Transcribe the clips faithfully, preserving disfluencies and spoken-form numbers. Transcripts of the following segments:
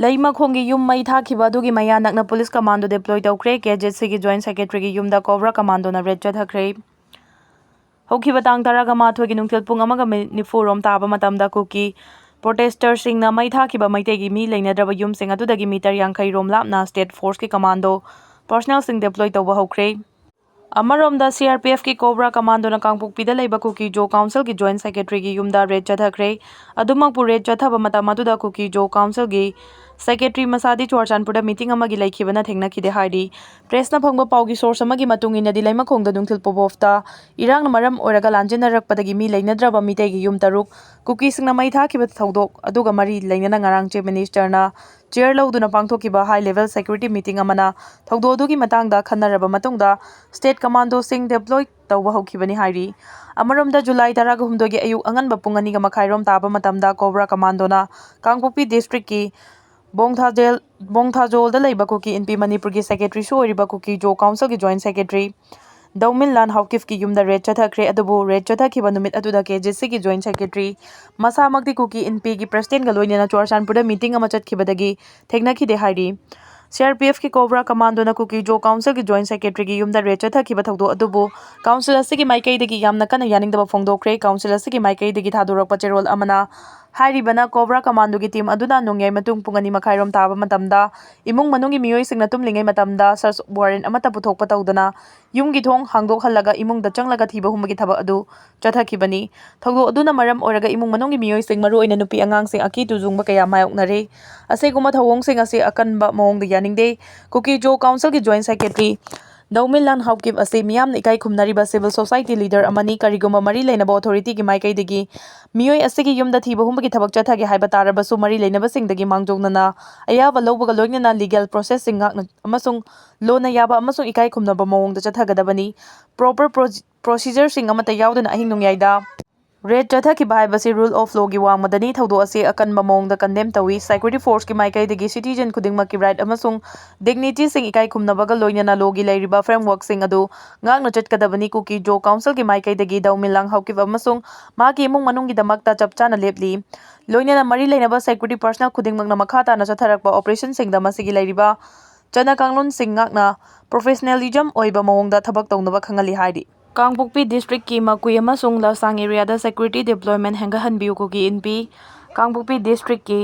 ꯂꯩꯃꯈꯣꯡꯒꯤ ꯌꯨꯝ ꯃꯩ ꯊꯥꯈꯤꯕ ꯑꯗꯨꯒꯤ ꯃꯌꯥ ꯅꯛꯅ police commando deploy ꯇꯧꯈ꯭ꯔꯦ꯫ KZC ꯒꯤ Joint Secretary ꯒꯤ ꯌꯨꯝꯗ COBRA commando ꯅ raid ꯆꯠꯊꯈ꯭ꯔꯦ꯫ ꯍꯧꯈꯤꯕ ꯇꯥꯡ ꯇꯔꯥꯃꯥꯊꯣꯏꯒꯤ ꯅꯨꯡꯊꯤꯜ ꯄꯨꯡ ꯑꯃꯒ ꯃꯤꯅꯤꯠ ꯅꯤꯐꯨ ꯔꯣꯝ ꯇꯥꯕ ꯃꯇꯝꯗ ꯀꯨꯀꯤ protester ꯁꯤꯡꯅ ꯃꯩ ꯊꯥꯈꯤꯕ ꯃꯩꯇꯩꯒꯤ ꯃꯤ ꯂꯩꯅꯗ꯭ꯔꯕ ꯌꯨꯝꯁꯤꯡ ꯑꯗꯨꯗꯒꯤ meter ꯌꯥꯡꯈꯩ ꯔꯣꯝ ꯂꯥꯞꯅ state force ꯀꯤ commando personnel ꯁꯤꯡ deploy ꯇꯧꯕ ꯍꯧꯈ꯭ꯔꯦ꯫ ꯑꯃꯔꯣꯝꯗ, CRPF ꯀꯤ COBRA commando ꯅ ꯀꯥꯡꯄꯣꯛꯄꯤꯗ ꯂꯩꯕ ꯀꯨꯀꯤ-ꯖꯣ council ꯒꯤ Joint Secretary ꯒꯤ ꯌꯨꯝꯗ raid ꯆꯠꯊꯈ꯭ꯔꯦ꯫ ꯑꯗꯨꯃꯛꯄꯨ raid ꯆꯠꯊꯕ ꯃꯇꯝ ꯑꯗꯨꯗ ꯀꯨꯀꯤ-ꯖꯣ council ꯒꯤ secretary ꯃꯁꯥꯗꯤ ꯆꯨꯔꯆꯥꯟꯄꯨꯔꯗ meeting ꯑꯃꯒꯤ ꯂꯩꯈꯤꯕꯅ ꯊꯦꯡꯅꯈꯤꯗꯦ ꯍꯥꯏꯔꯤ꯫ Press ꯅ ꯐꯪꯕ ꯄꯥꯎꯒꯤ source ꯑꯃꯒꯤ ꯃꯇꯨꯡ ꯏꯟꯅꯗꯤ, ꯂꯩꯃꯈꯣꯡꯗ ꯅꯨꯡꯊꯤꯜ ꯄꯣꯕꯣꯞꯇ ꯏꯔꯥꯡꯅ ꯃꯔꯝ ꯑꯣꯏꯔꯒ ꯂꯥꯟꯖꯦꯟꯅꯔꯛꯄꯗꯒꯤ ꯃꯤ ꯂꯩꯅꯗ꯭ꯔꯕ ꯃꯤꯇꯩꯒꯤ ꯌꯨꯝ ꯇꯔꯨꯛ ꯀꯨꯀꯤꯁꯤꯡꯅ ꯃꯩ ꯊꯥꯈꯤꯕ ꯊꯧꯗꯣꯛ ꯑꯗꯨꯒ ꯃꯔꯤ ꯂꯩꯅꯅ ꯉꯔꯥꯡ Chief Minister ꯅ chair ꯂꯧꯗꯨꯅ ꯄꯥꯡꯊꯣꯛꯈꯤꯕ high level security meeting ꯑꯃꯅ ꯊꯧꯗꯣꯛ ꯑꯗꯨꯒꯤ ꯃꯇꯥꯡꯗ ꯈꯟꯅꯔꯕ ꯃꯇꯨꯡꯗ state commando ꯁꯤꯡ deploy ꯇꯧꯕ ꯍꯧꯈꯤꯕꯅꯤ ꯍꯥꯏꯔꯤ꯫ ꯑꯃꯔꯣꯝꯗ, ꯖꯨꯂꯥꯏ ꯇꯔꯥꯒ ꯍꯨꯝꯗꯣꯏꯒꯤ ꯑꯌꯨꯛ ꯑꯉꯟꯕ ꯄꯨꯡ ꯑꯅꯤꯒ ꯃꯈꯥꯏ ꯔꯣꯝ ꯇꯥꯕ ꯃꯇꯝꯗ COBRA commando ꯅ ꯀꯥꯡꯄꯣꯛꯄꯤ district ꯀꯤ ꯕꯣꯡꯊꯥꯖꯦꯜ, ꯕꯣꯡꯊꯥꯖꯣꯜꯗ ꯂꯩꯕ ꯀꯨꯀꯤ ꯏꯟꯄꯤ, ꯃꯅꯤꯄꯨꯔꯒꯤ secretary ꯁꯨ ꯑꯣꯏꯔꯤꯕ ꯀꯨꯀꯤ-ꯖꯣ council ꯒꯤ Joint Secretary ꯗꯧꯃꯤꯟꯂꯥꯟ ꯍꯥꯎꯀꯤꯞꯀꯤ ꯌꯨꯝꯗ raid ꯆꯠꯊꯈ꯭ꯔꯦ꯫ ꯑꯗꯨꯕꯨ raid ꯆꯠꯊꯈꯤꯕ ꯅꯨꯃꯤꯠ ꯑꯗꯨꯗ KZC ꯒꯤ Joint Secretary ꯃꯁꯥꯃꯛꯇꯤ ꯀꯨꯀꯤ ꯏꯟꯄꯤꯒꯤ president ꯒ ꯂꯣꯏꯅꯅ ꯆꯨꯔꯆꯥꯟꯄꯨꯔꯗ meeting ꯑꯃ ꯆꯠꯈꯤꯕꯗꯒꯤ ꯊꯦꯡꯅꯈꯤꯗꯦ ꯍꯥꯏꯔꯤ꯫ CRPF ꯀꯤ COBRA commando ꯅ ꯀꯨꯀꯤ-ꯖꯣ council ꯒꯤ Joint Secretary ꯒꯤ ꯌꯨꯝꯗ raid ꯆꯠꯊꯈꯤꯕ ꯊꯧꯗꯣꯛ ꯑꯗꯨꯕꯨ council ꯑꯁꯤꯒꯤ ꯃꯥꯏꯀꯩꯗꯒꯤ ꯌꯥꯝꯅ ꯀꯟꯅ ꯌꯥꯅꯤꯡꯗꯕ ꯐꯣꯡꯗꯣꯛꯈ꯭ꯔꯦ꯫ Council ꯑꯁꯤꯒꯤ ꯃꯥꯏꯀꯩꯗꯒꯤ ꯊꯥꯗꯣꯔꯛꯄ ꯆꯦꯔꯣꯜ ꯑꯃꯅ ꯍꯥꯏꯔꯤꯕꯅ, COBRA commando ꯒꯤ team ꯑꯗꯨꯅ ꯅꯣꯡꯌꯥꯏ ꯃꯇꯨꯡ ꯄꯨꯡ ꯑꯅꯤ ꯃꯈꯥꯏ ꯔꯣꯝ ꯇꯥꯕ ꯃꯇꯝꯗ ꯏꯃꯨꯡ ꯃꯅꯨꯡꯒꯤ ꯃꯤꯑꯣꯏꯁꯤꯡꯅ ꯇꯨꯝꯂꯤꯉꯩ ꯃꯇꯝꯗ search warrant ꯑꯃꯠꯇ ꯄꯨꯊꯣꯛꯄ ꯇꯧꯗꯅ ꯌꯨꯝꯒꯤ ꯊꯣꯡ ꯍꯥꯡꯗꯣꯛꯍꯜꯂꯒ ꯏꯃꯨꯡꯗ ꯆꯪꯂꯒ ꯊꯤꯕ ꯍꯨꯝꯕꯒꯤ ꯊꯕꯛ ꯑꯗꯨ ꯆꯠꯊꯈꯤꯕꯅꯤ꯫ ꯊꯧꯗꯣꯛ ꯑꯗꯨꯅ ꯃꯔꯝ ꯑꯣꯏꯔꯒ ꯏꯃꯨꯡ ꯃꯅꯨꯡꯒꯤ ꯃꯤꯑꯣꯏꯁꯤꯡ, ꯃꯔꯨꯑꯣꯏꯅ ꯅꯨꯄꯤ ꯑꯉꯥꯡꯁꯤꯡ ꯑꯀꯤ ꯇꯨꯖꯨꯡꯕ ꯀꯌꯥ ꯃꯥꯌꯣꯛꯅꯔꯦ꯫ ꯑꯁꯤꯒꯨꯝꯕ ꯊꯧꯑꯣꯡꯁꯤꯡ ꯑꯁꯤ ꯑꯀꯟꯕ ꯃꯑꯣꯡꯗ ꯌꯥꯅꯤꯡꯗꯦ꯫ ꯀꯨꯀꯤ-ꯖꯣ council ꯒꯤ Joint Secretary ꯗꯧꯃꯤꯟꯂꯥꯟ ꯍꯥꯎꯀꯤꯞ ꯑꯁꯤ ꯃꯤꯌꯥꯝꯅ ꯏꯀꯥꯏ ꯈꯨꯝꯅꯔꯤꯕ civil society leader ꯑꯃꯅꯤ꯫ ꯀꯔꯤꯒꯨꯝꯕ ꯃꯔꯤ ꯂꯩꯅꯕ authority ꯒꯤ ꯃꯥꯏꯀꯩꯗꯒꯤ ꯃꯤꯑꯣꯏ ꯑꯁꯤꯒꯤ ꯌꯨꯝꯗ ꯊꯤꯕ ꯍꯨꯝꯕꯒꯤ ꯊꯕꯛ ꯆꯠꯊꯒꯦ ꯍꯥꯏꯕ ꯇꯥꯔꯕꯁꯨ, ꯃꯔꯤ ꯂꯩꯅꯕꯁꯤꯡꯗꯒꯤ ꯃꯥꯡꯖꯧꯅꯅ ꯑꯌꯥꯕ ꯂꯧꯕꯒ ꯂꯣꯏꯅꯅ legal process ꯁꯤꯡ ꯉꯥꯛꯅ ꯑꯃꯁꯨꯡ ꯂꯣꯟꯅ ꯌꯥꯕ ꯑꯃꯁꯨꯡ ꯏꯀꯥꯏ ꯈꯨꯝꯅꯕ ꯃꯑꯣꯡꯗ ꯆꯠꯊꯒꯗꯕꯅꯤ꯫ Proper ꯄ꯭ꯔꯣ-, procedure ꯁꯤꯡ ꯑꯃꯠꯇ ꯌꯥꯎꯗꯅ ꯑꯍꯤꯡ ꯅꯣꯡꯌꯥꯏꯗ ꯔꯦꯠ ꯆꯠꯊꯈꯤꯕ ꯍꯥꯏꯕꯁꯤ rule of lawꯒꯤ ꯋꯥꯡꯃꯗꯅꯤ꯫ ꯊꯧꯗꯣꯛ ꯑꯁꯤ ꯑꯀꯟꯕ ꯃꯑꯣꯡꯗ condemn ꯇꯧꯏ꯫ Security forceꯀꯤ ꯃꯥꯏꯀꯩꯗꯒꯤ citizen ꯈꯨꯗꯤꯡꯃꯛꯀꯤ right ꯑꯃꯁꯨꯡ dignityꯁꯤꯡ ꯏꯀꯥꯏ ꯈꯨꯝꯅꯕꯒ ꯂꯣꯏꯅꯅ lawꯒꯤ ꯂꯩꯔꯤꯕ frameworkꯁꯤꯡ ꯑꯗꯨ ꯉꯥꯛꯅ ꯆꯠꯀꯗꯕꯅꯤ꯫ ꯀꯨꯀꯤ ꯖꯣ councilꯒꯤ ꯃꯥꯏꯀꯩꯗꯒꯤ ꯗꯧꯃꯤꯂꯥꯡ ꯍꯥꯎꯀꯤꯞ ꯑꯃꯁꯨꯡ ꯃꯍꯥꯛꯀꯤ ꯏꯃꯨꯡ ꯃꯅꯨꯡꯒꯤꯗꯃꯛꯇ ꯆꯞ ꯆꯥꯅ ꯂꯦꯞꯂꯤ꯫ ꯂꯣꯏꯅꯅ ꯃꯔꯤ ꯂꯩꯅꯕ security personnel ꯈꯨꯗꯤꯡꯃꯛꯅ ꯃꯈꯥ ꯇꯥꯅ ꯆꯠꯊꯔꯛꯄ operationꯁꯤꯡꯗ ꯃꯁꯤꯒꯤ ꯂꯩꯔꯤꯕ ꯆꯠꯅ ꯀꯥꯡꯂꯣꯟꯁꯤꯡ ꯉꯥꯛꯅ professionalism ꯑꯣꯏꯕ ꯃꯑꯣꯡꯗ ꯊꯕꯛ ꯇꯧꯅꯕ ꯈꯪꯍꯜꯂꯤ ꯍꯥꯏꯔꯤ꯫ ꯀꯥꯡꯄꯣꯛꯄꯤ districtꯀꯤ ꯃꯀꯨꯏ ꯑꯃꯁꯨꯡ ꯂꯁꯥꯡ areaꯗ security deployment ꯍꯦꯟꯒꯠꯍꯟꯕꯤꯌꯨ꯫ Kuki ꯏꯟꯄꯤ꯫ Kangpokpi districtꯀꯤ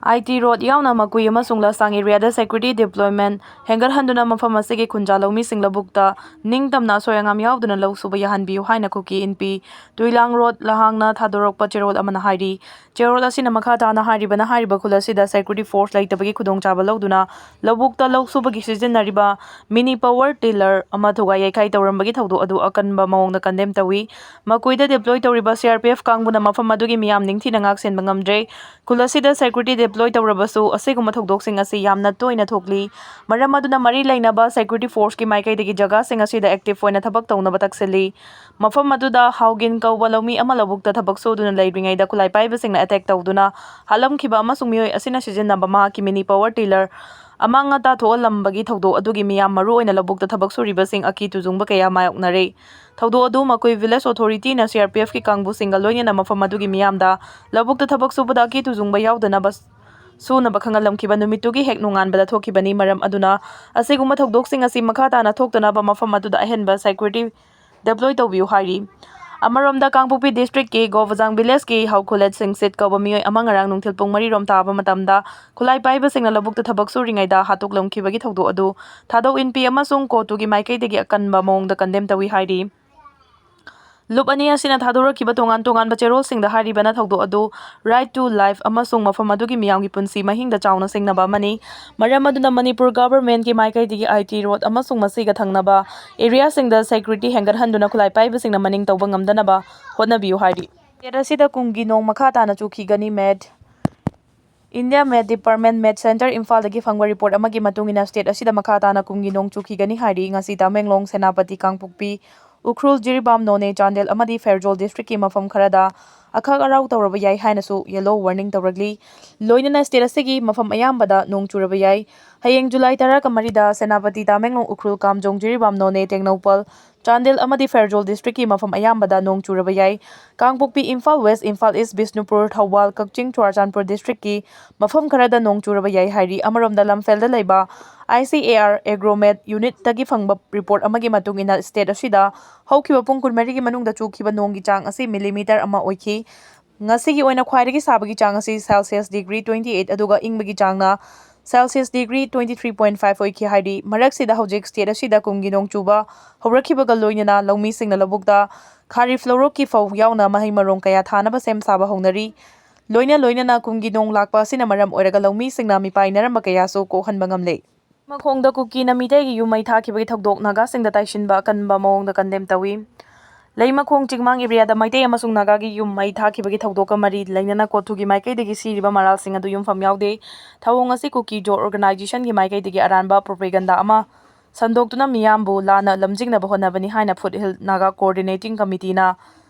IT road ꯌꯥꯎꯅ ꯃꯀꯨꯏ ꯑꯃꯁꯨꯡ ꯂꯁꯥꯡ areaꯗ security deployment ꯍꯦꯟꯒꯠꯍꯟꯗꯨꯅ ꯃꯐꯝ ꯑꯁꯤꯒꯤ ꯈꯨꯟꯖꯥ ꯂꯧꯃꯤꯁꯤꯡ ꯂꯧꯕꯨꯛꯇ ꯅꯤꯡꯇꯝꯅ ꯑꯁꯣꯏ ꯑꯉꯥꯝ ꯌꯥꯎꯗꯅ ꯂꯧ ꯁꯨꯕ ꯌꯥꯍꯟꯕꯤꯌꯨ ꯍꯥꯏꯅ ꯀꯨꯀꯤ ꯏꯟꯄꯤ ꯇꯨꯏꯂꯥꯡ ꯔꯣꯗ ꯂꯍꯥꯡꯅ ꯊꯥꯗꯣꯔꯛꯄ ꯆꯦꯔꯣꯜ ꯑꯃꯅ ꯍꯥꯏꯔꯤ꯫ ꯆꯦꯔꯣꯜ ꯑꯁꯤꯅ ꯃꯈꯥ ꯇꯥꯅ ꯍꯥꯏꯔꯤꯕꯅ, ꯍꯥꯏꯔꯤꯕ ꯈꯨꯜ ꯑꯁꯤꯗ security force ꯂꯩꯇꯕꯒꯤ ꯈꯨꯗꯣꯡꯆꯥꯕ ꯂꯧꯗꯨꯅ ꯂꯧꯕꯨꯛꯇ ꯂꯧ ꯁꯨꯕꯒꯤ ꯁꯤꯖꯤꯟꯅꯔꯤꯕ mini power tiller ꯑꯃ ꯊꯨꯒꯥꯏ ꯌꯩꯈꯥꯏ ꯇꯧꯔꯝꯕꯒꯤ ꯊꯧꯗꯣꯛ ꯑꯗꯨ ꯑꯀꯟꯕ ꯃꯑꯣꯡꯗ condemn ꯇꯧꯏ꯫ ꯃꯀꯨꯏꯗ deploy ꯇꯧꯔꯤꯕ CRPF ꯀꯥꯡꯕꯨꯅ ꯃꯐꯝ ꯑꯗꯨꯒꯤ ꯃꯤꯌꯥꯝ ꯅꯤꯡꯊꯤꯅ ꯉꯥꯛ ꯁꯦꯟꯕ ꯉꯝꯗ꯭ꯔꯦ꯫ ꯈꯨꯜ ꯑꯁꯤꯗ security deploy ꯇꯧꯔꯕꯁꯨ ꯑꯁꯤꯒꯨꯝꯕ ꯊꯧꯗꯣꯛꯁꯤꯡ ꯑꯁꯤ ꯌꯥꯝꯅ ꯇꯣꯏꯅ ꯊꯣꯛꯂꯤ꯫ ꯃꯔꯝ ꯑꯗꯨꯅ ꯃꯔꯤ ꯂꯩꯅꯕ security forceꯀꯤ ꯃꯥꯏꯀꯩꯗꯒꯤ ꯖꯒꯥꯁꯤꯡ ꯑꯁꯤꯗ active ꯑꯣꯏꯅ ꯊꯕꯛ ꯇꯧꯅꯕ ꯇꯛꯁꯤꯜꯂꯤ꯫ ꯃꯐꯝ ꯑꯗꯨꯗ ꯍꯥꯎꯒꯤꯟ ꯀꯧꯕ ꯂꯧꯃꯤ ꯑꯃ ꯂꯧꯕꯨꯛꯇ ꯊꯕꯛ ꯁꯨꯗꯨꯅ ꯂꯩꯔꯤꯉꯩꯗ ꯈꯨꯠꯂꯥꯏ ꯄꯥꯏꯕꯁꯤꯡꯅ attack ꯇꯧꯗꯨꯅ ꯍꯥꯠꯂꯝꯈꯤꯕ ꯑꯃꯁꯨꯡ ꯃꯤꯑꯣꯏ ꯑꯁꯤꯅ ꯁꯤꯖꯤꯟꯅꯕ ꯃꯍꯥꯛꯀꯤ mini power tiller ꯑꯃꯥꯡ ꯑꯇꯥ ꯊꯣꯛꯍꯜꯂꯝꯕꯒꯤ ꯊꯧꯗꯣꯛ ꯑꯗꯨꯒꯤ ꯃꯤꯌꯥꯝ, ꯃꯔꯨꯑꯣꯏꯅ ꯂꯧꯕꯨꯛꯇ ꯊꯕꯛ ꯁꯨꯔꯤꯕꯁꯤꯡ, ꯑꯀꯤ ꯇꯨꯖꯨꯡꯕ ꯀꯌꯥ ꯃꯥꯌꯣꯛꯅꯔꯦ꯫ ꯊꯧꯗꯣꯛ ꯑꯗꯨ ꯃꯀꯨꯏ village authorityꯅ CRPFꯀꯤ ꯀꯥꯡꯕꯨꯁꯤꯡꯒ ꯂꯣꯏꯅꯅ ꯃꯐꯝ ꯑꯗꯨꯒꯤ ꯃꯤꯌꯥꯝꯗ ꯂꯧꯕꯨꯛꯇ ꯊꯕꯛ ꯁꯨꯕꯗ ꯑꯀꯤ ꯇꯨꯖꯨꯡꯕ ꯌꯥꯎꯗꯅꯕ ꯁꯨꯅꯕ ꯈꯪꯍꯜꯂꯝꯈꯤꯕ ꯅꯨꯃꯤꯠꯇꯨꯒꯤ ꯍꯦꯛ ꯅꯣꯡꯉꯥꯟꯕꯗ ꯊꯣꯛꯈꯤꯕꯅꯤ꯫ ꯃꯔꯝ ꯑꯗꯨꯅ ꯑꯁꯤꯒꯨꯝꯕ ꯊꯧꯗꯣꯛꯁꯤꯡ ꯑꯁꯤ ꯃꯈꯥ ꯇꯥꯅ ꯊꯣꯛꯇꯅꯕ ꯃꯐꯝ ꯑꯗꯨꯗ ꯑꯍꯦꯟꯕ security deploy ꯇꯧꯕꯤꯌꯨ ꯍꯥꯏꯔꯤ꯫ ꯑꯃꯔꯣꯝꯗ, ꯀꯥꯡꯄꯣꯛꯄꯤ districtꯀꯤ ꯒꯣꯕꯖꯥꯡ villageꯀꯤ ꯍꯧꯈꯨꯂꯦꯠ ꯁꯤꯡꯁꯤꯠ ꯀꯧꯕ ꯃꯤꯑꯣꯏ ꯑꯃ ꯉꯔꯥꯡ ꯅꯨꯡꯊꯤꯜ ꯄꯨꯡ ꯃꯔꯤ ꯔꯣꯝ ꯇꯥꯕ ꯃꯇꯝꯗ ꯈꯨꯠꯂꯥꯏ ꯄꯥꯏꯕꯁꯤꯡꯅ ꯂꯧꯕꯨꯛꯇ ꯊꯕꯛ ꯁꯨꯔꯤꯉꯩꯗ ꯍꯥꯠꯇꯣꯛꯂꯝꯈꯤꯕꯒꯤ ꯊꯧꯗꯣꯛ ꯑꯗꯨ ꯊꯥꯗꯧ ꯏꯟꯄꯤ ꯑꯃꯁꯨꯡ ꯀꯣꯇꯨꯒꯤ ꯃꯥꯏꯀꯩꯗꯒꯤ ꯑꯀꯟꯕ ꯃꯑꯣꯡꯗ condemn ꯇꯧꯏ ꯍꯥꯏꯔꯤ꯫ ꯂꯨꯞ ꯑꯅꯤ ꯑꯁꯤꯅ ꯊꯥꯗꯣꯔꯛꯈꯤꯕ ꯇꯣꯉꯥꯟ ꯇꯣꯉꯥꯟꯕ ꯆꯦꯔꯣꯜꯁꯤꯡꯗ ꯍꯥꯏꯔꯤꯕꯅ ꯊꯧꯗꯣꯛ ꯑꯗꯨ right to life ꯑꯃꯁꯨꯡ ꯃꯐꯝ ꯑꯗꯨꯒꯤ ꯃꯤꯌꯥꯝꯒꯤ ꯄꯨꯟꯁꯤ ꯃꯍꯤꯡꯗ ꯆꯥꯎꯅ ꯁꯤꯡꯅꯕ ꯑꯃꯅꯤ꯫ ꯃꯔꯝ ꯑꯗꯨꯅ ꯃꯅꯤꯄꯨꯔ governmentꯀꯤ ꯃꯥꯏꯀꯩꯗꯒꯤ IT road ꯑꯃꯁꯨꯡ ꯃꯁꯤꯒ ꯊꯪꯅꯕ areaꯁꯤꯡꯗ security ꯍꯦꯟꯒꯠꯍꯟꯗꯨꯅ ꯈꯨꯠꯂꯥꯏ ꯄꯥꯏꯕꯁꯤꯡꯅ ꯃꯅꯤꯡ ꯇꯧꯕ ꯉꯝꯗꯅꯕ ꯍꯣꯠꯅꯕꯤꯌꯨ ꯍꯥꯏꯔꯤ꯫ State ꯑꯁꯤꯗ ꯀꯨꯝꯒꯤ ꯅꯣꯡ ꯃꯈꯥ ꯇꯥꯅ ꯆꯨꯈꯤꯒꯅꯤ꯫ Met India Met Department, Met Centre, ꯏꯝꯐꯥꯜꯗꯒꯤ ꯐꯪꯕ report ꯑꯃꯒꯤ ꯃꯇꯨꯡ ꯏꯟꯅ, state ꯑꯁꯤꯗ ꯃꯈꯥ ꯇꯥꯅ ꯀꯨꯝꯒꯤ ꯅꯣꯡ ꯆꯨꯈꯤꯒꯅꯤ ꯍꯥꯏꯔꯤ꯫ ꯉꯁꯤ ꯇꯃꯦꯡꯂꯣꯡ, ꯁꯦꯅꯥꯄꯇꯤ, ꯀꯥꯡꯄꯣꯛꯄꯤ, ꯎꯈ꯭ꯔꯨꯜ, ꯖꯤꯔꯤꯕꯥꯝ, ꯅꯣꯅꯦ, ꯆꯥꯟꯗꯦꯜ ꯑꯃꯗꯤ ꯐꯦꯔꯖꯣꯜ district ꯀꯤ ꯃꯐꯝ ꯈꯔꯗ ꯑꯈꯥꯛ ꯑꯔꯥꯎ ꯇꯧꯔꯕ ꯌꯥꯏ ꯍꯥꯏꯅꯁꯨ yellow warning ꯇꯧꯔꯛꯂꯤ꯫ ꯂꯣꯏꯅꯅ state ꯑꯁꯤꯒꯤ ꯃꯐꯝ ꯑꯌꯥꯝꯕꯗ ꯅꯣꯡ ꯆꯨꯔꯕ ꯌꯥꯏ꯫ ꯍꯌꯦꯡ ꯖꯨꯂꯥꯏ ꯇꯔꯥꯒ ꯃꯔꯤꯗ ꯁꯦꯅꯥꯄꯇꯤ, ꯇꯥꯃꯦꯡꯂꯣꯡ, ꯎꯈ꯭ꯔꯨꯜ, ꯀꯥꯝꯖꯣꯡ, ꯖꯤꯔꯤꯕꯥꯝ, ꯅꯣꯅꯦ, ꯇꯦꯡꯅꯧꯄꯜ, ꯆꯥꯟꯗꯦꯜ ꯑꯃꯗꯤ ꯐꯦꯔꯖꯣꯜ district ꯀꯤ ꯃꯐꯝ ꯑꯌꯥꯝꯕꯗ ꯅꯣꯡ ꯆꯨꯔꯕ ꯌꯥꯏ꯫ ꯀꯥꯡꯄꯣꯛꯄꯤ, ꯏꯝꯐꯥꯜ West, ꯏꯝꯐꯥꯜ East, ꯕꯤꯁꯅꯨꯄꯨꯔ, ꯊꯧꯕꯥꯜ, ꯀꯛꯆꯤꯡ, ꯆꯨꯔꯥꯆꯥꯟꯄꯨꯔ district ꯀꯤ ꯃꯐꯝ ꯈꯔꯗ ꯅꯣꯡ ꯆꯨꯔꯕ ꯌꯥꯏ ꯍꯥꯏꯔꯤ꯫ ꯑꯃꯔꯣꯝꯗ ꯂꯝꯐꯦꯜꯗ ꯂꯩꯕ I C A R Agromet unit ꯇꯒꯤ ꯐꯪꯕ report ꯑꯃꯒꯤ ꯃꯇꯨꯡ ꯏꯟꯅ state ꯑꯁꯤꯗ ꯍꯧꯈꯤꯕ ꯄꯨꯡ ꯀꯨꯟꯃꯔꯤꯒꯤ ꯃꯅꯨꯡꯗ ꯆꯨꯈꯤꯕ ꯅꯣꯡꯒꯤ ꯆꯥꯡ ꯑꯁꯤ millimeter ꯑꯃ ꯑꯣꯏꯈꯤ꯫ ꯉꯁꯤꯒꯤ ꯑꯣꯏꯅ ꯈ꯭ꯋꯥꯏꯗꯒꯤ ꯁꯥꯕꯒꯤ ꯆꯥꯡ ꯑꯁꯤ Celsius degree twenty eight ꯑꯗꯨꯒ ꯏꯪꯕꯒꯤ ꯆꯥꯡꯅ Celsius degree twenty three point five ꯑꯣꯏꯈꯤ ꯍꯥꯏꯔꯤ꯫ ꯃꯔꯛꯁꯤꯗ ꯍꯧꯖꯤꯛ state ꯑꯁꯤꯗ ꯀꯨꯝꯒꯤ ꯅꯣꯡ ꯆꯨꯕ ꯍꯧꯔꯛꯈꯤꯕꯒ ꯂꯣꯏꯅꯅ ꯂꯧꯃꯤꯁꯤꯡꯅ ꯂꯧꯕꯨꯛꯇ ꯈꯥꯔꯤꯐ ꯂꯧꯔꯣꯛꯀꯤ ꯐꯧ ꯌꯥꯎꯅ ꯃꯍꯩ ꯃꯔꯣꯡ ꯀꯌꯥ ꯊꯥꯅꯕ ꯁꯦꯝ ꯁꯥꯕ ꯍꯧꯅꯔꯤ꯫ ꯂꯣꯏꯅ ꯂꯣꯏꯅꯅ ꯀꯨꯝꯒꯤ ꯅꯣꯡ ꯂꯥꯛꯄ ꯑꯁꯤꯅ ꯃꯔꯝ ꯑꯣꯏꯔꯒ ꯂꯧꯃꯤꯁꯤꯡꯅ ꯃꯤꯄꯥꯏꯅꯔꯝꯕ ꯀꯌꯥꯁꯨ ꯀꯣꯛꯍꯟꯕ ꯉꯝꯂꯦ꯫ ꯃꯈꯣꯡꯗ ꯀꯨꯀꯤꯅ ꯃꯤꯇꯩꯒꯤ ꯌꯨꯝ ꯃꯩ ꯊꯥꯈꯤꯕꯒꯤ ꯊꯧꯗꯣꯛ ꯅꯥꯒꯥꯁꯤꯡꯗ ꯇꯥꯏꯁꯤꯟꯕ ꯑꯀꯟꯕ ꯃꯑꯣꯡꯗ condemn ꯇꯧꯏ꯫ ꯂꯩꯃꯈꯣꯡ ꯆꯤꯡꯃꯥꯡ area ꯗ ꯃꯩꯇꯩ ꯑꯃꯁꯨꯡ ꯅꯥꯒꯥꯒꯤ ꯌꯨꯝ ꯃꯩ ꯊꯥꯈꯤꯕꯒꯤ ꯊꯧꯗꯣꯛꯀ ꯃꯔꯤ ꯂꯩꯅꯅ ꯀꯣꯇꯨꯒꯤ ꯃꯥꯏꯀꯩꯗꯒꯤ ꯁꯤꯔꯤꯕ ꯃꯔꯥꯜꯁꯤꯡ ꯑꯗꯨ ꯌꯨꯝꯐꯝ ꯌꯥꯎꯗꯦ꯫ ꯊꯧꯑꯣꯡ ꯑꯁꯤ ꯀꯨꯀꯤ ꯖꯣ organization ꯒꯤ ꯃꯥꯏꯀꯩꯗꯒꯤ ꯑꯔꯥꯟꯕ propaganda ꯑꯃ ꯁꯟꯗꯣꯛꯇꯨꯅ ꯃꯤꯌꯥꯝꯕꯨ ꯂꯥꯟꯅ ꯂꯝꯖꯤꯡꯅꯕ ꯍꯣꯠꯅꯕꯅꯤ ꯍꯥꯏꯅ Foothill Naga Coordinating Committee ꯅ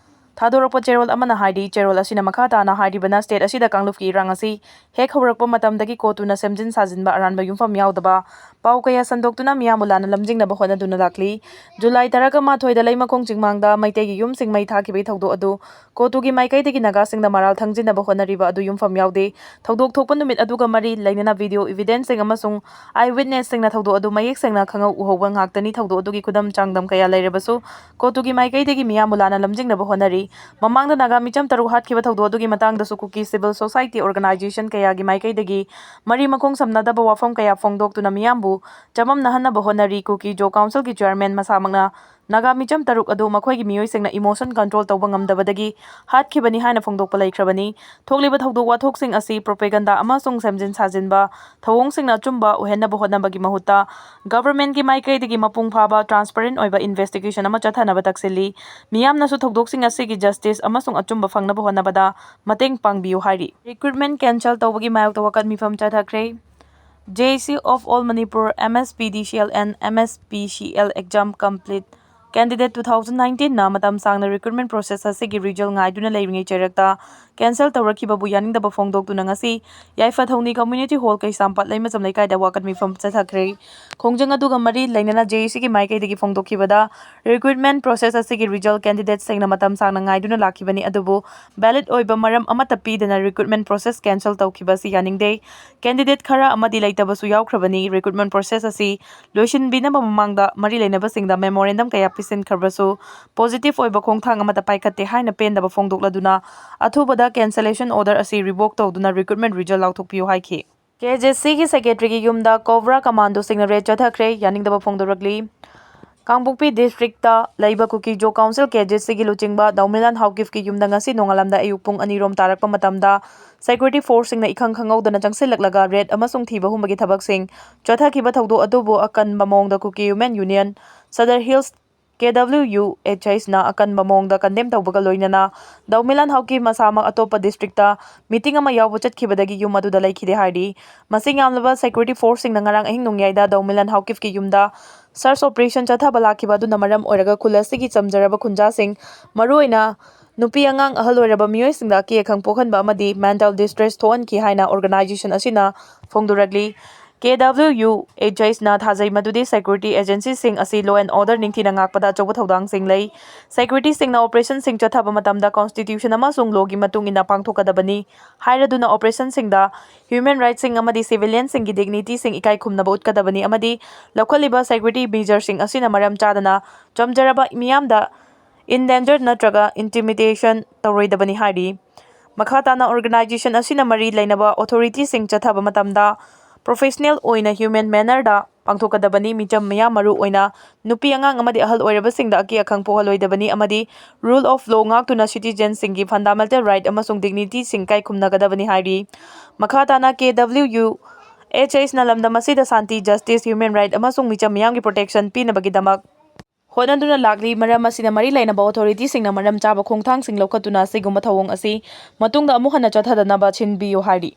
ꯊꯥꯗꯣꯔꯛꯄ ꯆꯦꯔꯣꯜ ꯑꯃꯅ ꯍꯥꯏꯔꯤ꯫ ꯆꯦꯔꯣꯜ ꯑꯁꯤꯅ ꯃꯈꯥ ꯇꯥꯅ ꯍꯥꯏꯔꯤꯕꯅ, state ꯑꯁꯤꯗ ꯀꯥꯡꯂꯨꯞꯀꯤ ꯏꯔꯥꯡ ꯑꯁꯤ ꯍꯦꯛ ꯍꯧꯔꯛꯄ ꯃꯇꯝꯗꯒꯤ ꯀꯣꯇꯨꯅ ꯁꯦꯝꯖꯤꯟ ꯁꯥꯖꯤꯟꯕ ꯑꯔꯥꯟꯕ ꯌꯨꯝꯐꯝ ꯌꯥꯎꯗꯕ ꯄꯥꯎ ꯀꯌꯥ ꯁꯟꯗꯣꯛꯇꯨꯅ ꯃꯤꯌꯥꯝꯕꯨ ꯂꯥꯟꯅ ꯂꯝꯖꯤꯡꯅꯕ ꯍꯣꯠꯅꯗꯨꯅ ꯂꯥꯛꯂꯤ꯫ ꯖꯨꯂꯥꯏ ꯇꯔꯥꯒ ꯃꯥꯊꯣꯏꯗ ꯂꯩꯃꯈꯣꯡ ꯆꯤꯡꯃꯥꯡꯗ ꯃꯩꯇꯩꯒꯤ ꯌꯨꯝꯁꯤꯡ ꯃꯩ ꯊꯥꯈꯤꯕꯒꯤ ꯊꯧꯗꯣꯛ ꯑꯗꯨ ꯀꯣꯇꯨꯒꯤ ꯃꯥꯏꯀꯩꯗꯒꯤ ꯅꯥꯒꯥꯁꯤꯡꯗ ꯃꯔꯥꯜ ꯊꯪꯖꯤꯟꯅꯕ ꯍꯣꯠꯅꯔꯤꯕ ꯑꯗꯨ ꯌꯨꯝꯐꯝ ꯌꯥꯎꯗꯦ꯫ ꯊꯧꯗꯣꯛ ꯊꯣꯛꯄ ꯅꯨꯃꯤꯠ ꯑꯗꯨꯒ ꯃꯔꯤ ꯂꯩꯅꯅ video evidence ꯁꯤꯡ ꯑꯃꯁꯨꯡ eyewitness ꯁꯤꯡꯅ ꯊꯧꯗꯣꯛ ꯑꯗꯨ ꯃꯌꯦꯛ ꯁꯦꯡꯅ ꯈꯪꯍꯧ ꯎꯍꯧꯕ ꯉꯥꯛꯇꯅꯤ꯫ ꯊꯧꯗꯣꯛ ꯑꯗꯨꯒꯤ ꯈꯨꯗꯝ ꯆꯥꯡꯗꯝ ꯀꯌꯥ ꯂꯩꯔꯕꯁꯨ ꯀꯣꯇꯨꯒꯤ ꯃꯥꯏꯀꯩꯗꯒꯤ ꯃꯤꯌꯥꯝꯕꯨ ꯂꯥꯟꯅ ꯂꯝꯖꯤꯡꯅꯕ ꯍꯣꯠꯅꯔꯤ꯫ ꯃꯃꯥꯡꯗ ꯅꯥꯒꯥ ꯃꯤꯆꯝ ꯇꯔꯨꯛ ꯍꯥꯠꯈꯤꯕ ꯊꯧꯗꯣꯛ ꯑꯗꯨꯒꯤ ꯃꯇꯥꯡꯗꯁꯨ ꯀꯨꯀꯤ civil society organization ꯀꯌꯥꯒꯤ ꯃꯥꯏꯀꯩꯗꯒꯤ ꯃꯔꯤ ꯃꯈꯣꯡ ꯁꯝꯅꯗꯕ ꯋꯥꯐꯝ ꯀꯌꯥ ꯐꯣꯡꯗꯣꯛꯇꯨꯅ ꯃꯤꯌꯥꯝꯕꯨ ꯆꯃꯝꯅꯍꯟꯅꯕ ꯍꯣꯠꯅꯔꯤ꯫ ꯀꯨꯀꯤ ꯖꯣ council ꯒꯤ chairman ꯃꯁꯥꯃꯛꯅ ꯅꯥꯒꯥ ꯃꯤꯆꯝ ꯇꯔꯨꯛ ꯑꯗꯨ ꯃꯈꯣꯏꯒꯤ ꯃꯤꯑꯣꯏꯁꯤꯡꯅ emotion control ꯇꯧꯕ ꯉꯝꯗꯕꯗꯒꯤ ꯍꯥꯠꯈꯤꯕꯅꯤ ꯍꯥꯏꯅ ꯐꯣꯡꯗꯣꯛꯄ ꯂꯩꯈ꯭ꯔꯕꯅꯤ꯫ ꯊꯣꯛꯂꯤꯕ ꯊꯧꯗꯣꯛ ꯋꯥꯊꯣꯛꯁꯤꯡ ꯑꯁꯤ propaganda ꯑꯃꯁꯨꯡ ꯁꯦꯝꯖꯤꯟ ꯁꯥꯖꯤꯟꯕ ꯊꯧꯑꯣꯡꯁꯤꯡꯅ ꯑꯆꯨꯝꯕ ꯑꯣꯏꯍꯟꯅꯕ ꯍꯣꯠꯅꯕꯒꯤ ꯃꯍꯨꯠꯇ government ꯀꯤ ꯃꯥꯏꯀꯩꯗꯒꯤ ꯃꯄꯨꯡ ꯐꯥꯕ transparent ꯑꯣꯏꯕ investigation ꯑꯃ ꯆꯠꯊꯅꯕ ꯇꯛꯁꯤꯜꯂꯤ꯫ ꯃꯤꯌꯥꯝꯅꯁꯨ ꯊꯧꯗꯣꯛꯁꯤꯡ ꯑꯁꯤꯒꯤ justice ꯑꯃꯁꯨꯡ ꯑꯆꯨꯝꯕ ꯐꯪꯅꯕ ꯍꯣꯠꯅꯕꯗ ꯃꯇꯦꯡ ꯄꯥꯡꯕꯤꯌꯨ ꯍꯥꯏꯔꯤ꯫ Recruitment cancel ꯇꯧꯕꯒꯤ ꯃꯥꯌꯣꯛꯇ ꯋꯥꯀꯠ ꯃꯤꯐꯝ ꯆꯠꯊꯈ꯭ꯔꯦ꯫ J A C of All Manipur, M S P D C L and M S P C L exam complete Candidate two thousand nineteen ꯅ ꯃꯇꯝ ꯁꯥꯡꯅ recruitment process ꯑꯁꯤꯒꯤ result ꯉꯥꯏꯗꯨꯅ ꯂꯩꯔꯤꯉꯩ ꯆꯩꯔꯛꯇ cancel ꯇꯧꯔꯛꯈꯤꯕꯕꯨ ꯌꯥꯅꯤꯡꯗꯕ ꯐꯣꯡꯗꯣꯛꯇꯨꯅ ꯉꯁꯤ ꯌꯥꯏꯐ ꯊꯧꯅꯤ Community Hall, ꯀꯩꯁꯥꯝꯄꯥꯠ, ꯂꯩꯃꯖꯝ ꯂꯩꯀꯥꯏꯗ ꯋꯥꯀꯠ ꯃꯤꯐꯝ ꯆꯠꯊꯈ꯭ꯔꯦ꯫ ꯈꯣꯡꯖꯪ ꯑꯗꯨꯒ ꯃꯔꯤ ꯂꯩꯅꯅ J A C ꯒꯤ ꯃꯥꯏꯀꯩꯗꯒꯤ ꯐꯣꯡꯗꯣꯛꯈꯤꯕꯗ, recruitment process ꯑꯁꯤꯒꯤ result candidate ꯁꯤꯡꯅ ꯃꯇꯝ ꯁꯥꯡꯅ ꯉꯥꯏꯗꯨꯅ ꯂꯥꯛꯈꯤꯕꯅꯤ, ꯑꯗꯨꯕꯨ valid ꯑꯣꯏꯕ ꯃꯔꯝ ꯑꯃꯠꯇ ꯄꯤꯗꯅ recruitment process cancel ꯇꯧꯈꯤꯕ ꯑꯁꯤ ꯌꯥꯅꯤꯡꯗꯦ꯫ Candidate ꯈꯔ ꯑꯃꯗꯤ ꯂꯩꯇꯕꯁꯨ ꯌꯥꯎꯈ꯭ꯔꯕꯅꯤ꯫ Recruitment process ꯑꯁꯤ ꯂꯣꯏꯁꯤꯟꯕꯤꯅꯕ ꯃꯃꯥꯡꯗ ꯃꯔꯤ ꯂꯩꯅꯕꯁꯤꯡꯗ memorandum ꯀꯌꯥ ꯄꯤꯁꯤꯟꯈ꯭ꯔꯕꯁꯨ positive ꯑꯣꯏꯕ ꯈꯣꯡꯊꯥꯡ ꯑꯃꯠꯇ ꯄꯥꯏꯈꯠꯇꯦ ꯍꯥꯏꯅ ꯄꯦꯟꯗꯕ ꯐꯣꯡꯗꯣꯛꯂꯗꯨꯅ ꯑꯊꯨꯕꯗ cancellation order ꯑꯁꯤ revoke ꯇꯧꯗꯨꯅ recruitment result ꯂꯥꯎꯊꯣꯛꯄꯤꯌꯨ ꯍꯥꯏꯈꯤ꯫ K J C ꯒꯤ secretary ꯒꯤ ꯌꯨꯝꯗ COBRA commando ꯁꯤꯡꯅ raid ꯆꯠꯊꯈ꯭ꯔꯦ꯫ ꯌꯥꯅꯤꯡꯗꯕ ꯐꯣꯡꯗꯣꯔꯛꯂꯤ꯫ ꯀꯥꯡꯄꯣꯛꯄꯤ district ꯇ ꯂꯩꯕ Kuki-Zo Council, K J C ꯒꯤ ꯂꯨꯆꯤꯡꯕ ꯗꯥꯎꯃꯤꯂꯥꯟ ꯍꯥꯎꯀꯤꯞꯀꯤ ꯌꯨꯝꯗ ꯉꯁꯤ ꯅꯣꯡꯉꯥꯜꯂꯝꯗꯥꯏ ꯑꯌꯨꯛ ꯄꯨꯡ ꯑꯅꯤ ꯔꯣꯝ ꯇꯥꯔꯛꯄ ꯃꯇꯝꯗ security force ꯁꯤꯡꯅ ꯏꯈꯪ ꯈꯪꯍꯧꯗꯅ ꯆꯪꯁꯤꯜꯂꯛꯂꯒ raid ꯑꯃꯁꯨꯡ ꯊꯤꯕ ꯍꯨꯝꯕꯒꯤ ꯊꯕꯛꯁꯤꯡ ꯆꯠꯊꯈꯤꯕ ꯊꯧꯗꯣꯛ ꯑꯗꯨꯕꯨ ꯑꯀꯟꯕ ꯃꯑꯣꯡꯗ Kuki Women Union, Sadar Hills, K W U H H ꯅ ꯑꯀꯟꯕ ꯃꯑꯣꯡꯗ condemn ꯇꯧꯕꯒ ꯂꯣꯏꯅꯅ ꯗꯥꯎꯃꯤꯂꯥꯟ ꯍꯥꯎꯀꯤꯞ ꯃꯁꯥꯃꯛ ꯑꯇꯣꯞꯄ district ꯇ meeting ꯑꯃ ꯌꯥꯎꯕ ꯆꯠꯈꯤꯕꯗꯒꯤ ꯌꯨꯝ ꯑꯗꯨꯗ ꯂꯩꯈꯤꯗꯦ ꯍꯥꯏꯔꯤ꯫ ꯃꯁꯤꯡ ꯌꯥꯝꯂꯕ security force ꯁꯤꯡꯅ ꯉꯔꯥꯡ ꯑꯍꯤꯡ ꯅꯣꯡꯌꯥꯏꯗ ꯗꯥꯎꯃꯤꯂꯥꯟ ꯍꯥꯎꯀꯤꯞꯀꯤ ꯌꯨꯝꯗ search operation ꯆꯠꯊꯕ ꯂꯥꯛꯈꯤꯕ ꯑꯗꯨꯅ ꯃꯔꯝ ꯑꯣꯏꯔꯒ ꯈꯨꯜ ꯑꯁꯤꯒꯤ ꯆꯝꯖꯔꯕ ꯈꯨꯟꯖꯥꯁꯤꯡ, ꯃꯔꯨꯑꯣꯏꯅ ꯅꯨꯄꯤ ꯑꯉꯥꯡ, ꯑꯍꯜ ꯑꯣꯏꯔꯕ ꯃꯤꯑꯣꯏꯁꯤꯡꯗ ꯑꯀꯤ ꯑꯈꯪ ꯄꯣꯛꯍꯟꯕ ꯑꯃꯗꯤ mental distress ꯊꯣꯛꯍꯟꯈꯤ ꯍꯥꯏꯅ organization ꯑꯁꯤꯅ ꯐꯣꯡꯗꯣꯔꯛꯂꯤ꯫ K W U H H ꯅ ꯊꯥꯖꯩ ꯃꯗꯨꯗꯤ security agency ꯁꯤꯡ ꯑꯁꯤ law and order ꯅꯤꯡꯊꯤꯅ ꯉꯥꯛꯄꯗ ꯑꯆꯧꯕ ꯊꯧꯗꯥꯡꯁꯤꯡ ꯂꯩ꯫ Security ꯁꯤꯡꯅ operation ꯁꯤꯡ ꯆꯠꯊꯕ ꯃꯇꯝꯗ constitution ꯑꯃꯁꯨꯡ law ꯒꯤ ꯃꯇꯨꯡ ꯏꯟꯅ ꯄꯥꯡꯊꯣꯛꯀꯗꯕꯅꯤ ꯍꯥꯏꯔꯗꯨꯅ operation ꯁꯤꯡꯗ human rights ꯁꯤꯡ ꯑꯃꯗꯤ civilian ꯁꯤꯡꯒꯤ dignity ꯁꯤꯡ ꯏꯀꯥꯏ ꯈꯨꯝꯅꯕ ꯎꯠꯀꯗꯕꯅꯤ ꯑꯃꯗꯤ ꯂꯧꯈꯠꯂꯤꯕ security measure ꯁꯤꯡ ꯑꯁꯤꯅ ꯃꯔꯝ ꯆꯥꯗꯅ ꯆꯝꯖꯔꯕ ꯃꯤꯌꯥꯝꯗ endanger ꯅꯠꯇ꯭ꯔꯒ intimidation ꯇꯧꯔꯣꯏꯗꯕꯅꯤ ꯍꯥꯏꯔꯤ꯫ ꯃꯈꯥ ꯇꯥꯅ organization ꯑꯁꯤꯅ ꯃꯔꯤ ꯂꯩꯅꯕ authority ꯁꯤꯡ ꯆꯠꯊꯕ ꯃꯇꯝꯗ professional ꯑꯣꯏꯅ human manner ꯗ ꯄꯥꯡꯊꯣꯛꯀꯗꯕꯅꯤ꯫ ꯃꯤꯆꯝ ꯃꯤꯌꯥꯝ, ꯃꯔꯨ ꯑꯣꯏꯅ ꯅꯨꯄꯤ ꯑꯉꯥꯡ ꯑꯃꯗꯤ ꯑꯍꯜ ꯑꯣꯏꯔꯕꯁꯤꯡꯗ ꯑꯀꯤ ꯑꯈꯪ ꯄꯣꯛꯍꯜꯂꯣꯏꯗꯕꯅꯤ ꯑꯃꯗꯤ rule of law ꯉꯥꯛꯇꯨꯅ citizen ꯁꯤꯡꯒꯤ fundamental right ꯑꯃꯁꯨꯡ dignity ꯁꯤꯡ ꯏꯀꯥꯏ ꯈꯨꯝꯅꯒꯗꯕꯅꯤ ꯍꯥꯏꯔꯤ꯫ ꯃꯈꯥ ꯇꯥꯅ K W U H H ꯅ ꯂꯝꯗꯝ ꯑꯁꯤꯗ ꯁꯥꯟꯇꯤ, justice, human right ꯑꯃꯁꯨꯡ ꯃꯤꯆꯝ ꯃꯤꯌꯥꯝꯒꯤ protection ꯄꯤꯅꯕꯒꯤꯗꯃꯛ ꯍꯣꯠꯅꯗꯨꯅ ꯂꯥꯛꯂꯤ꯫ ꯃꯔꯝ ꯑꯁꯤꯅ ꯃꯔꯤ ꯂꯩꯅꯕ authority ꯁꯤꯡꯅ ꯃꯔꯝ ꯆꯥꯕ ꯈꯣꯡꯊꯥꯡꯁꯤꯡ ꯂꯧꯈꯠꯇꯨꯅ ꯑꯁꯤꯒꯨꯝꯕ ꯊꯧꯑꯣꯡ ꯑꯁꯤ ꯃꯇꯨꯡꯗ ꯑꯃꯨꯛ ꯍꯟꯅ ꯆꯠꯊꯗꯅꯕ ꯁꯤꯟꯕꯤꯌꯨ ꯍꯥꯏꯔꯤ꯫